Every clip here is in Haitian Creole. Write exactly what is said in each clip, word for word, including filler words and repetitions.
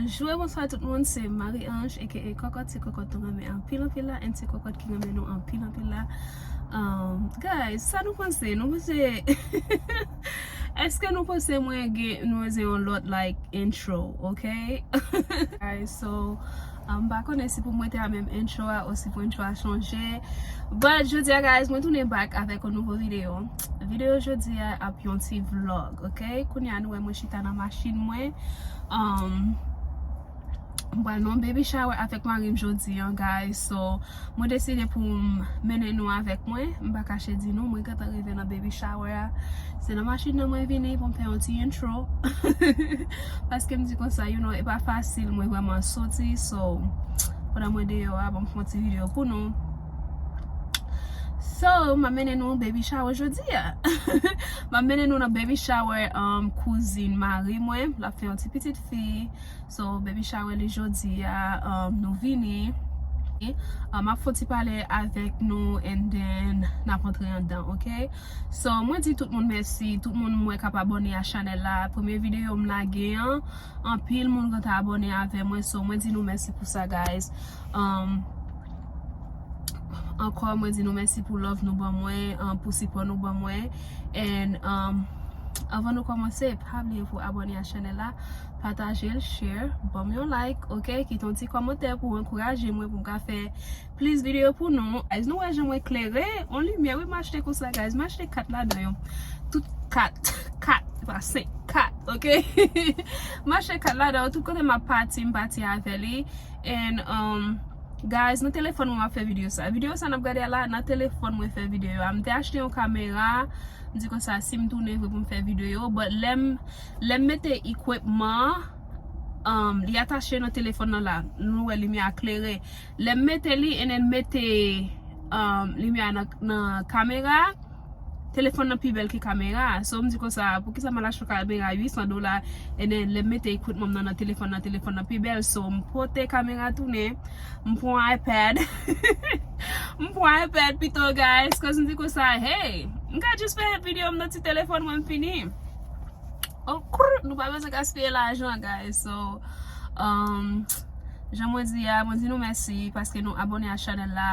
Bonjou e bonswa tout moun, se Marie Ange, aka Kòkòt, se kòkòt nou renmen anpil anpil la, and se kòkòt ki renmen nou anpil anpil la. Um, guys, sa nou panse? Nou panse, èske nou panse mwen gen, nou bezwen yon lòt, like, intro, ok? Guys, so, um, m pa konnen si pou m rete a menm intro a, ou si pou intro a chanje. But, jodi a, guys, mwen tounen back avèk yon nouvo videyo. Videyo jodi a ap yon ti vlog, ok? Kounye a nou wè mwen chita nan machin mwen. Um, m pral nan baby shower avèk mari m jodi an, guys. So, mwen deside pou m mennen nou avèk mwen. M pa kache di nou, mwen gentan rive nan baby shower a. Se nan machin nan mwen vini pou m fè yon ti intro. Paske m di konsa, you know, e pa fasil mwen vrèman soti. So, pandan mwen deyò a, bon, m fè yon ti videyo pou nou. So, m ap mennen nou baby shower jodi a. M ap mennen nou nan baby shower, um, kouzin mari mwen. L ap fè yon ti pitit fi. So, baby shower li jodi a, um, nou vini. Um, m ap fè yon ti pale avèk nou and then n ap antre anndan, ok? So, mwen di tout moun mèsi, tout moun mwen k ap abòne a chanèl la. Premye videyo m lage an, anpil moun gentan abòne avè mwen. So, mwen di nou mèsi pou sa, guys. Um, Ankò, mwen di nou mèsi pou love nou ban mwen, um, pou sipò nou ban mwen. And, um, anvan nou kòmanse, pa bliye pou abòne a chanèl la, pataje l, share, ban m yon like, ok? Kite yon ti kòmantè pou ankouraje mwen, pou m ka fè plis videyo pou nou. Guys, nou wè jan mwen klere, yon limyè, wi, m achte konsa, guys. M achte kat ladan yo. Tout kat, kat, se pa senk, kat, ok? M achte kat ladan yo, tout kote m ap pati, m pati avè li. And, um, Guys, nan telefòn mwen m ap fè videyo sa. Videyo sa n ap gade a la, nan telefòn mwen fè videyo a. M te achte yon kamera, m di konsa si m tounen vre pou m fè videyo, but lè m, lè m mete equipment an, um, li atache nan telefòn nan la. Nou wè limyè a klere. Lè m mete li, and then mete, um, limyè a nan, nan kamera, telefòn nan pi bèl ke kamera a. So, m di konsa, poukisa m al achte yon kamera uit san dola, and then lè m mete equipment nan nan telefòn nan, telefòn nan pi bèl? So, m pote kamera tounen, m pran iPad. M pran iPad pito, guys, cause m di konsa, hey, m ka just fè videyo m nan ti telefòn mwen, m fini. Oh, krr, nou pa bezwen gaspiye lajan, guys. So, um, jan mwen di a, mwen di nou mèsi paske nou abòne a chanèl la.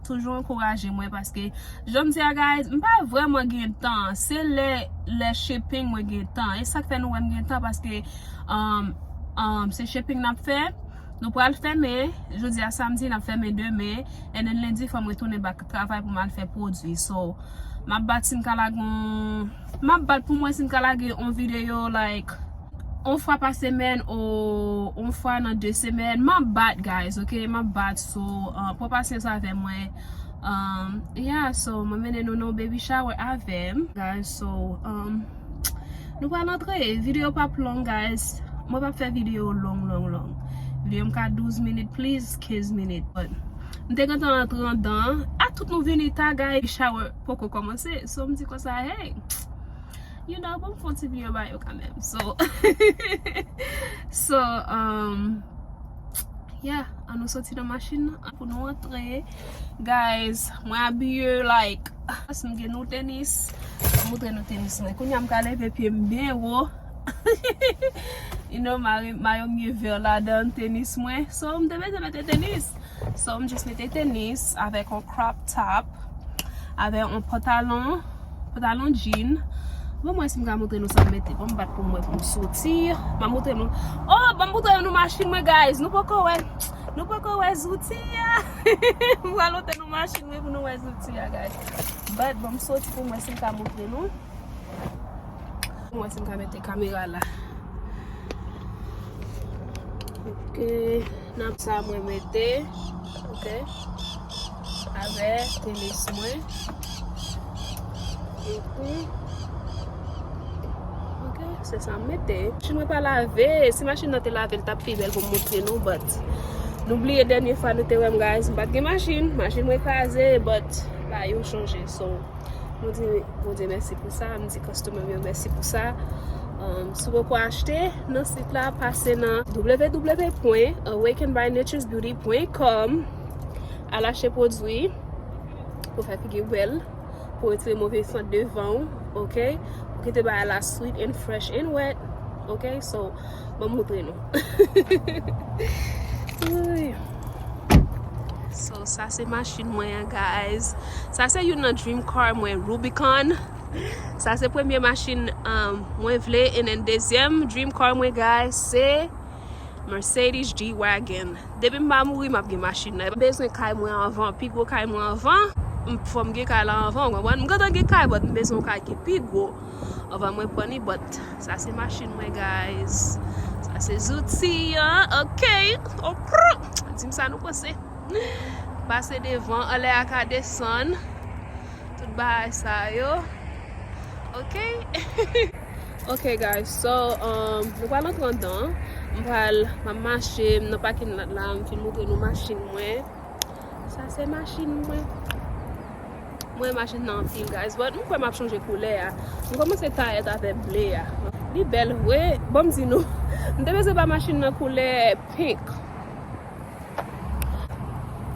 Toujou ankouraje mwen paske, jan m di a, guys, m pa vrèman gen tan. Se lè, lè shipping mwen gen tan. E sa k fè nou wè m gen tan paske, um, um, se shipping n ap fè. Nou pral fèmen, jodi a samdi, n ap fèmen demen. And then lendi, fò m retounen back travay pou m al fè pwodui. So, m ap bat si m ka lage yon, m ap bat pou m wè si m ka lage yon videyo, like, yon fwa pa semèn, ou yon fwa nan de semèn. M ap bat, guys, ok? M ap bat, so, uh, pran pasyans avè mwen. Um, yeah, so, mwen mennen nou nan baby shower avè m, guys, so, um, nou pral antre. Videyo p ap long, guys. Mwen p ap fè videyo long, long, long. Videyo m ka douz minit, please, kenz minit. But, m te gentan antre anndan. A tout nou vini ta, guys, shower poko kòmanse. So, m di konsa, hey, you know, bon, m fè yon ti videyo ba yo kanmenm. So, so, um, yeah, an nou soti nan machin nan pou nou antre. Guys, mwen abiye like, si m gen nou tenis, m montre nou tenis mwen. Kounye a m ka leve pye m byen wo. You know, mayo m gen vè ladan tenis mwen. So, m te bezwen mete tenis. So, m just mete tenis avèk yon crop top, avèk yon pantalon, pantalon jean. Bon, mwen si m ka montre nou sa m mete. Bon, m bat pou mwen pou m soti. M a montre nou. Oh, bon, m montre nou machin mwen, guys. Nou poko wè. Nou poko wè zouti a. M pral montre nou machin mwen pou nou wè zouti a, guys. But, bon, m soti pou mwen si m ka montre nou. Mwen si m ka mete kamera la. Ok. Nan sa mwen mete. Ok. Avè tenis mwen. Mhm. Ok, se sa m mete. Machin mwen pa lave. Si machin nan te lave, l t ap pi bèl pou m montre nou, but nou bliye dènye fwa nou te wè m, guys. M pa t gen machin. Machin mwen kraze, but bagay yo chanje. So, nou di Bondye mèsi pou sa, m di customer m yo mèsi pou sa. Um, si w poko achte nan sit la, pase nan w w w pwen awaken by nature's beauty pwen com, al achte pwodui pou fè figi w bèl, pou retire move sant devan w, ok? Pou kite bagay la sweet and fresh and wet, ok? So, Ban m montre nou. Woy. So, sa se machin mwen an, guys. Sa se youn nan dream car mwen, Rubicon. Sa se premye machin, um, mwen vle, and then dezyèm dream car mwen, guys, se Mercedes G-Wagon. Depi m pa mouri, m ap gen machin nan. M bezwen kay mwen anvan, pi gwo kay mwen anvan. M, fò m gen kay la anvan, w konprann? M gentan gen kay, but m bezwen yon kay ki pi gwo anvan mwen pran li, but sa se machin mwen, guys. Sa se zouti an, ok. Ok. Di m sa nou panse. Pase devan, anlè a ka desann. Tout bagay sa yo. Ok. Ok, guys, so, um, nou pral antre anndan. M pral, m ap mache, m nan pakin la, m fin montre nou machin mwen. Sa se machin mwen. Mwen machin nan anpil, guys, but m kwè m ap chanje koulè a. M kòmanse tayèt avè ble a. Li bèl vre, bon, m di nou. M te bezwen ba machin nan koulè pink.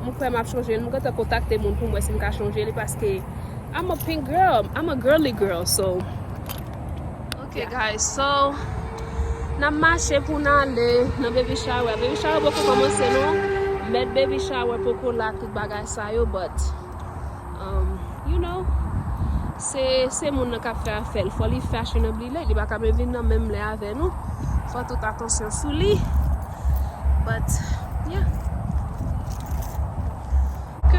M kwè m ap chanje l. M gentan kontakte moun pou m wè si m ka chanje li, paske I'm a pink girl. I'm a girly girl, so. Ok, guys, so, n ap mache pou n ale nan baby shower. Baby shower poko kòmanse, non. Mèt baby shower poko la, tout bagay sa yo, but, um, you know, se, se moun nan k ap fè afè l. Fò li fashionably late, li pa ka vin nan menm lè avè nou. Fò tout atansyon sou li. But, yeah. Ok.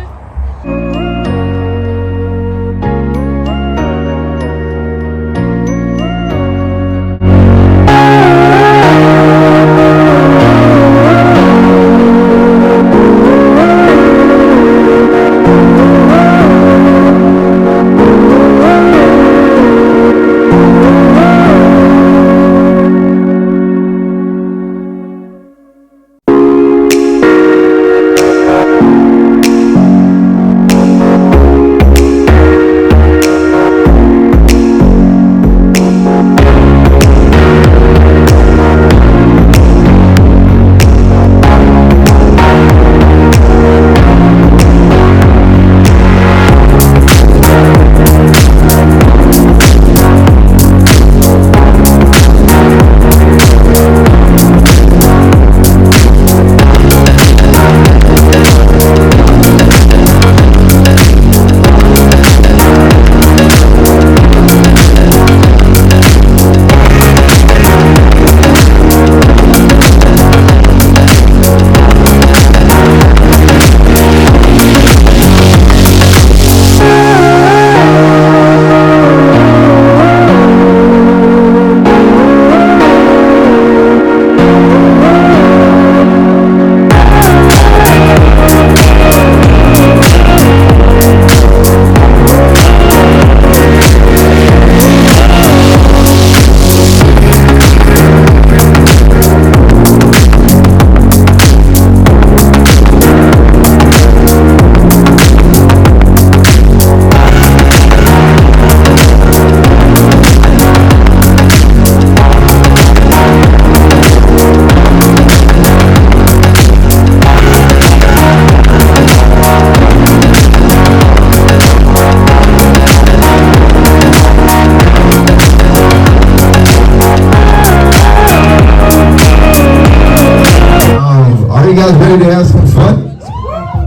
Um, are you guys ready to have some fun?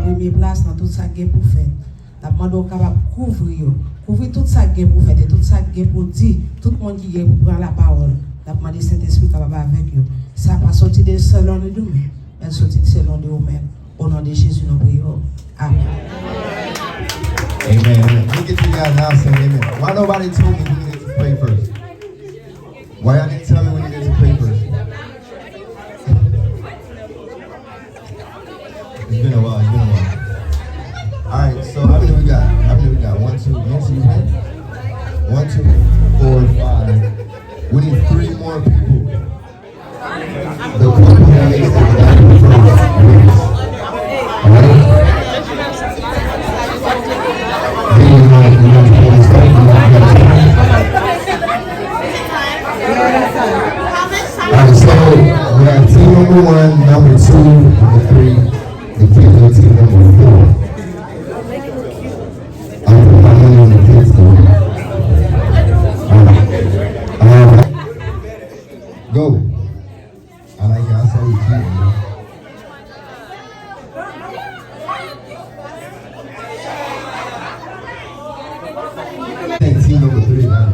Premye plas nan tout sa k gen pou fèt. N ap mande w kapab kouvri yo. Kouvri tout sa k gen pou fèt e tout sa k gen pou di. Tout moun ki gen pou pran lapawòl. N ap mande Sentespri kapab avèk yo. Sa pa soti de selon de nou menm, men l soti selon de ou menm. O non de Jezi, nou priye w. Amen. Amen. Amen. Look at you guys now saying amen. Why nobody told me we needed to pray first? Why y'all didn't tell me we needed to pray first? It's been a while, it's been a while. All right, so how many we got? How many we got? One, two, Nancy, you ready? One, two, four, five. We need three more people. The couple that makes the bathroom first wins. All right? Then you know, you know, you know, you know, you know, you know. Alright, so we have team number one, number two, number three, the kids are team number four. I'm putting my money on the kids, though. Alright. Alright. Go. Sexy number three, man.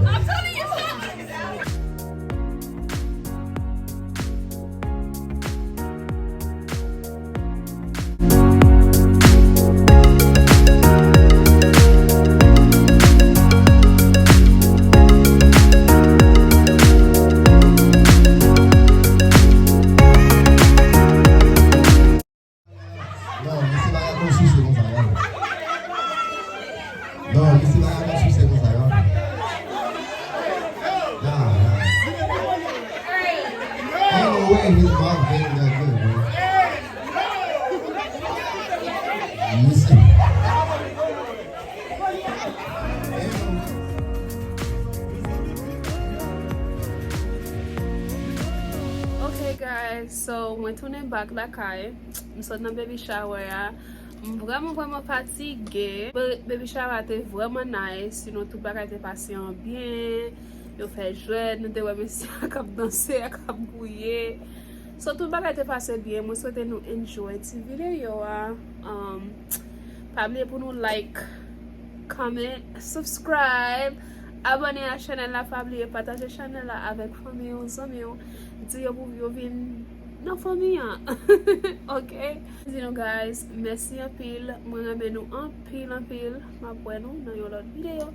Non, mesye pa ka konn souse konsa, non. Non, mesye pa ka konn souse konsa, non. Nah, nah. I don't know where his mouth been that good, bro. Mesye. Ok, guys, so mwen tounen back lakay. M sot nan baby shower a. M vrèman, vrèman fatige. Ba-, baby shower a te vrèman nice. Sinon, tout bagay te pase an byen. Yo fè jwèt, nou te wè mesye a k ap danse, a k ap gouye. So, tout bagay te pase byen. Mwen swete nou enjoy ti videyo a. Um, pa bliye pou nou like, comment, subscribe, abòne a chanèl la, pa bliye pataje chanèl la avèk fanmi w, zanmi w, di yo pou yo vin nan fanmi an. Ok? Di nou, guys, mèsi anpil. Mwen renmen nou anpil, anpil. M ap wè nou nan yon lòt videyo.